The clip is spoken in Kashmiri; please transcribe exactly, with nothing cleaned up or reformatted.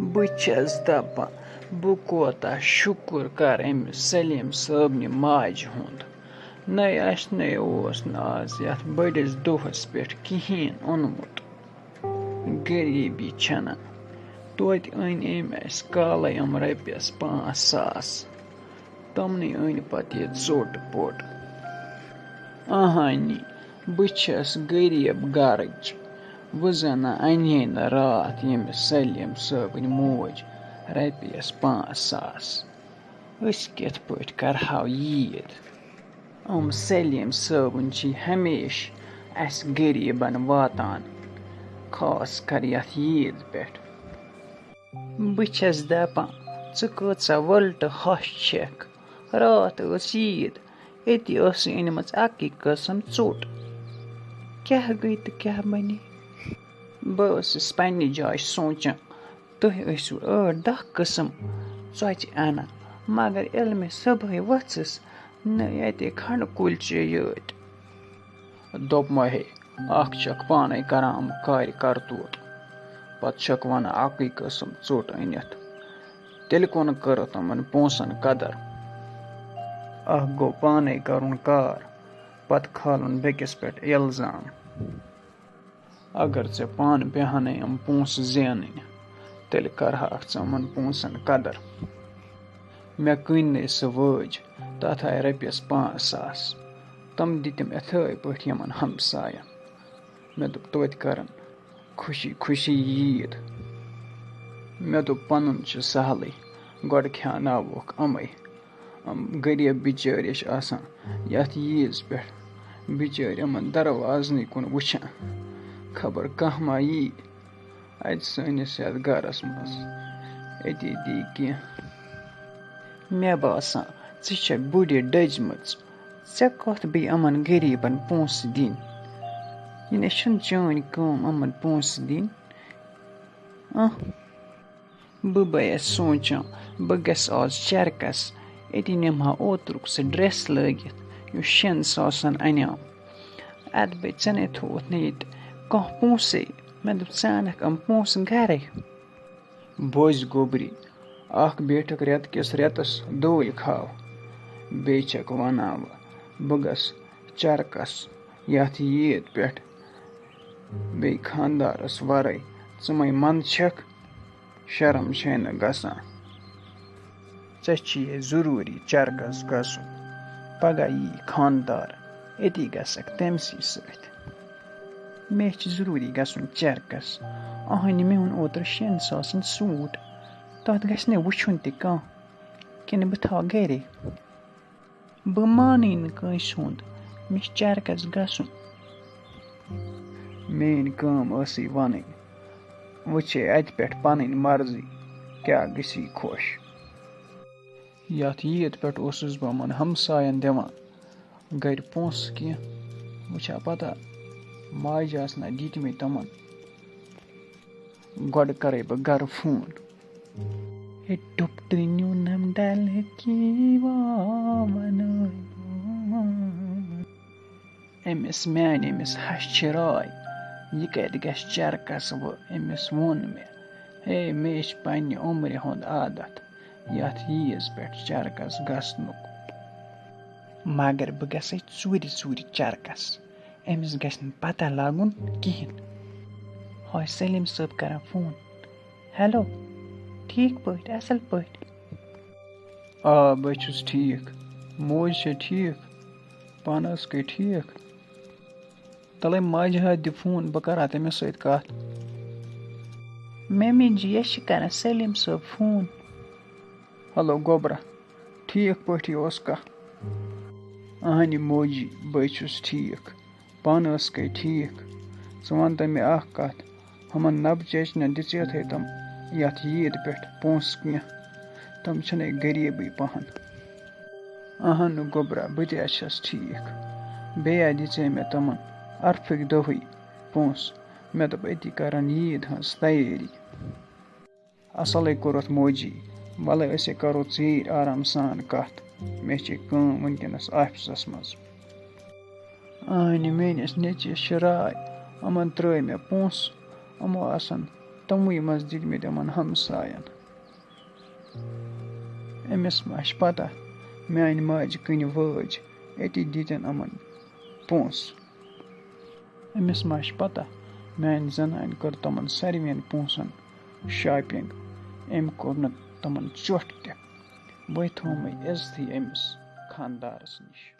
بہٕ چھَس دَپان، بہٕ کوتاہ شُکُر کَرٕ أمِس سلیٖم صٲبنہِ ماجہِ ہُنٛد۔ نَے اَسہِ نَے اوس نہٕ آز یَتھ بٔڑِس دۄہَس پٮ۪ٹھ کِہیٖنۍ اوٚنمُت۔ غریٖبی چھَنہ۔ توتہِ أنۍ أمۍ اَسہِ کالَے یِم رۄپیَس پانٛژھ ساس۔ تِمنٕے أنۍ پَتہٕ یہِ ژوٚٹ پوٚٹ۔ اَہَنی، بہٕ چھَس غریٖب گَرٕچ۔ وۄنۍ زَنہٕ اَنے نہٕ راتھ ییٚمہِ سلیٖم صٲبٕنۍ موج رۄپیَس پانٛژھ ساس۔ أسۍ کِتھ پٲٹھۍ کَرہاو عیٖد؟ یِم سلیٖم صٲبٕنۍ چھِ ہمیشہِ اَسہِ غریٖبَن واتان، خاص کر یَتھ عیٖد پٮ۪ٹھ۔ بہٕ چھَس دَپان، ژٕ کۭژاہ ؤلٹہٕ ہَش چھَکھ؟ راتھ ٲس عیٖد، أتی ٲسٕے أنمٕژ اَکٕے قٕسٕم ژوٚٹ۔ کیٛاہ گٔے تہٕ کیٛاہ بَنے؟ بہٕ ٲسٕس پنٛنہِ جایہِ سونٛچان، تُہۍ ٲسِو ٲٹھ دَہ قٕسٕم ژۄچہِ اَنان، مگر ییٚلہِ مےٚ صُبحٲے وۄژھٕس، نہ ییٚتے کھنٛڈٕ کُلۍ چھِ یٲتۍ۔ دوٚپمَے ہے، اَکھ چھَکھ پانَے کَران یِم کارِ کَرتوٗت، پَتہٕ چھَکھ وَنان اَکٕے قٕسٕم ژوٚٹ أنِتھ۔ تیٚلہِ کونہٕ کٔرٕتھ یِمَن پونٛسَن قدر؟ اَکھ گوٚو پانَے کَرُن کار، پَتہٕ کھالُن بیٚکِس پٮ۪ٹھ اِلزام۔ اگر ژےٚ پانہٕ پیٚہنَے یِم پونٛسہٕ زینٕنۍ، تیٚلہِ کَرٕہاکھ ژٕ یِمَن پونٛسَن قدر۔ مےٚ کٕنۍ نَے سُہ وٲج، تَتھ آے رۄپیَس پانٛژھ ساس۔ تِم دِتِم یِتھَے پٲٹھۍ یِمَن ہمسایَن۔ مےٚ دوٚپ، توتہِ کَرَن خوشی خوشی عیٖد۔ مےٚ دوٚپ، پَنُن چھُ سہلٕے، گۄڈٕ کھیٛاناووکھ یِمَے۔ یِم غریٖب بِچٲرۍ چھِ آسان یَتھ عیٖذ پٮ۪ٹھ بِچٲرۍ یِمَن دَروازنٕے کُن وٕچھان، خبر کانٛہہ ما یی اَتہِ سٲنِس یَتھ گَرَس منٛز، أتی دی کینٛہہ۔ مےٚ باسان، ژٕ چھَکھ بُڈِ ڈٔجمٕژ۔ ژےٚ کَتھ بیٚیہِ یِمَن غریٖبَن پونٛسہٕ دِنۍ؟ یہِ نَے چھَنہٕ چٲنۍ کٲم یِمَن پونٛسہٕ دِنۍ۔ اَہ۔ بہٕ بَیَس سونٛچان، بہٕ گژھٕ آز چرکَس، أتی نِمہٕ ہا اوترُک سُہ ڈرٛٮ۪س لٲگِتھ، یُس شٮ۪ن ساسَن اَنیٛام۔ اَدٕ بَے، ژےٚ نَے تھووُتھ نہٕ ییٚتہِ کانٛہہ پونٛسَے۔ مےٚ دوٚپ، ژٕ اَنَکھ یِم پونٛسہٕ گَرَے۔ بوزِ گوٚبری، اَکھ بیٹھٕکھ رٮ۪تہٕ کِس رٮ۪تَس دول کھاو، بیٚیہِ چھَکھ وَنان وۄنۍ، بہٕ گژھٕ چرکَس یَتھ عیٖد پٮ۪ٹھ، بیٚیہِ خانٛدارَس وَرٲے۔ ژٕ مَے منٛد چھَکھ؟ شرم چھے نہٕ گژھان؟ ژےٚ چھُے ضروٗری چرکس گژھُن۔ پگاہ یی خانٛدار، أتی گژھکھ تٔمۍ سٕے سۭتۍ۔ مےٚ چھُ ضروٗری گژھُن چرکس۔ اہنہِ، مےٚ اوٚن اوترٕ شٮ۪ن ساسن سوٗٹ۔ تتھ گژھِ نہ وٕچھُن تہِ کانٛہہ، کِنہٕ بہٕ تھاوٕ گرے؟ بہٕ مانٕے نہٕ کٲنٛسہِ ہُنٛد، مےٚ چھُ چرکس گژھُن۔ میٲنۍ کٲم ٲسٕے ونٕنۍ، وۄنۍ چھے اتہِ پٮ۪ٹھ پنٕنۍ مرضی، کیٛاہ گژھی خۄش۔ یتھ عیٖد پٮ۪ٹھ اوسُس بہٕ یِمن ہمساین دِوان گرِ پونٛسہٕ کینٛہہ، وۄنۍ چھا پتہ ماجہِ آسنا دِتمٕتۍ تِمن۔ گۄڈٕ کرے بہٕ گرٕ فون۔ ہے ڈُپٹہٕ نیونم ڈلہٕ کی واوَن۔ أمِس میانہِ أمِس ہَشہِ راے، یہِ کَتہِ گژھِ چرکس وۄنۍ؟ أمِس ووٚن مےٚ، ہے، مےٚ چھِ پننہِ عمرِ ہُنٛد عادت یَتھ عیٖز پٮ۪ٹھ چرکس گژھنُک۔ مگر بہٕ گژھے ژوٗرِ ژوٗرِ چرکس، أمِس گژھِ نہٕ پتہ لگُن کِہیٖنۍ۔ ہاے سلیٖم صٲب کران فون۔ ہیلو، ٹھیٖک پٲٹھۍ، اصل پٲٹھۍ؟ آ، بہٕ چھُس ٹھیٖک۔ موج چھےٚ ٹھیٖک؟ پانہٕ ٲس کَے ٹھیٖک؟ تَلَے ماجہِ ہا دِ فون، بہٕ کَرٕ ہا تٔمِس سۭتۍ کَتھ۔ ممی جی، یہِ چھِ کَران سلیٖم صٲب فون۔ ہیلو گوبرا، ٹھیٖک پٲٹھی اوس کَتھ؟ اَہَنہِ موجی، بہٕ چھُس ٹھیٖک۔ پانہٕ ٲس کَے ٹھیٖک؟ ژٕ وَن تہٕ مےٚ اَکھ کَتھ، ہُمَن نَبہٕ چیچنٮ۪ن دِژیتھَے تِم یَتھ عیٖد پٮ۪ٹھ پونٛسہٕ کینٛہہ؟ تِم چھِنَے غریٖبٕے پَہَن۔ اَہَن گوٚبرا، بہٕ تہِ ہا چھَس ٹھیٖک۔ بیٚیہِ ہا دِژے مےٚ تِمَن عرفٕکۍ دۄہٕے پونٛسہٕ۔ مےٚ دوٚپ، أتی کَرَن عیٖد ہٕنٛز تیٲری۔ اَصلٕے کوٚرُتھ موجی۔ وَلہٕ أسے کَرو ژیٖرۍ آرام سان کَتھ۔ مےٚ چھے کٲم وٕنکیٚنَس آفِسَس منٛز۔ اَہنہِ، میٛٲنِس نیٚچوِس چھِ راے، یِمَن ترٛٲے مےٚ پونٛسہٕ، یِمو آسَن تِموٕے منٛز دِتۍ مٕتۍ یِمَن ہمساین۔ أمِس ما چھِ پتہ، میٛانہِ ماجہِ کٕنہِ وٲج، أتی دِتِن یِمَن پونٛسہٕ۔ أمِس ما چھِ پتہ، میٛانہِ زنانہِ کٔر تِمَن ساروِیَن پونٛسَن shopping، أمۍ کوٚر نہٕ تِمَن ژوٚٹ تہِ، بہٕ تھوٚومَے عزتٕے أمِس خانٛدارَس نِش۔